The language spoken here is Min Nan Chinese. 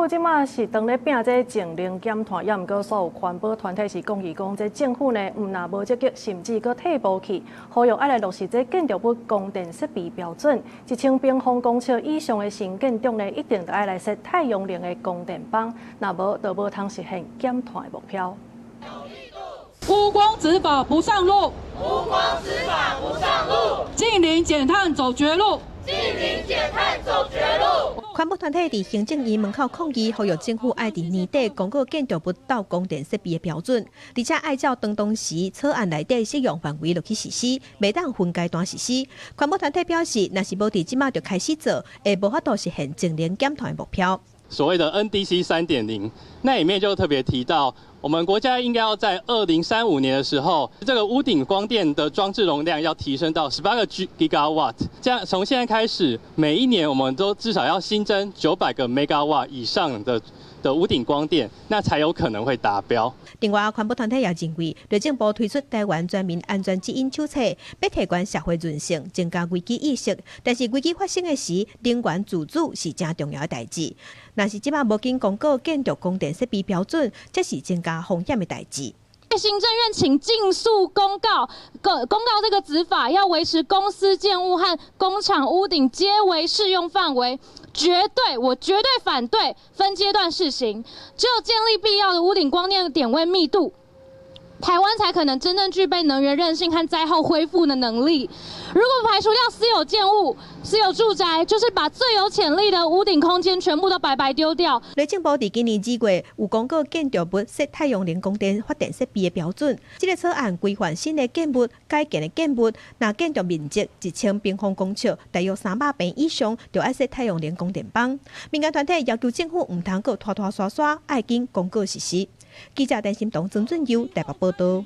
府這馬是當咧拚這淨零減碳，也毋過所有環保團體是抗議講，這政府呢毋但無積極，甚至閣退步去，呼籲愛來落實這建築物供電設備標準。1000平方公尺以上的新建築呢，一定著愛來設太陽能的供電板，若無就無通實現減碳的目標。烏光執法不上路，烏光執法不上路，淨零減碳走絕路，淨零減碳走絕路。環保團體佇行政院門口抗議，呼籲政府愛佇年底公告建築物鬥供電設備的標準，而且愛照當時草案內底適用範圍落去實施，袂當分階段實施。環保團體表示，若是無佇這馬就開始做，會無法度實現淨零減碳的目標。所謂的 NDC 3.0，那裡面就特別提到，我們國家應該要在2035年的時候，這個屋頂光電的裝置容量要提升到18個 gigawatt。這樣從現在開始，每一年我們都至少要新增900個 megawatt 以上的屋頂光電，那才有可能會達標。另外，環保團體也認為，內政部推出台灣全民安全指引手冊，欲提懸社會韌性，增加危機意識。但是危機發生的時，能源自主是誠重要的代誌。若是這馬無緊公告建築供電設備標準，這是增加風險的代誌。行政院請盡速公告，公告這個子法要維持公司建物和工廠屋頂皆為適用範圍，絕對，我絕對反對分階段試行，只有建立必要的屋頂光電點位密度，台灣才可能真正具備能源韌性和災後恢復的能力。如果排除掉私有建物、私有住宅，就是把最有潛力的屋頂空間全部都白白丟掉。內政部佇今年2月有公告建築物設太陽能供電發電設備的標準，這個草案規範新的建物、改建的建物，若建築面積1000平方公尺，大約300坪以上，就愛設太陽能供電板。民間團體要求政府毋通閣拖拖沙沙，愛緊公告實施。記者陳心彤、曾俊優台北報道。